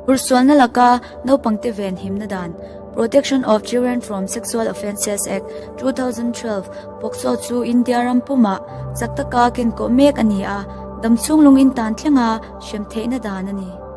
Hursualna laka naupangte ven himna dan, Protection of Children from Sexual Offences Act, 2012, POCSO chu India ram pumah chak taka kenkawh mek a ni a, damchhung lung intan thlenga hrem theihna dan a ni.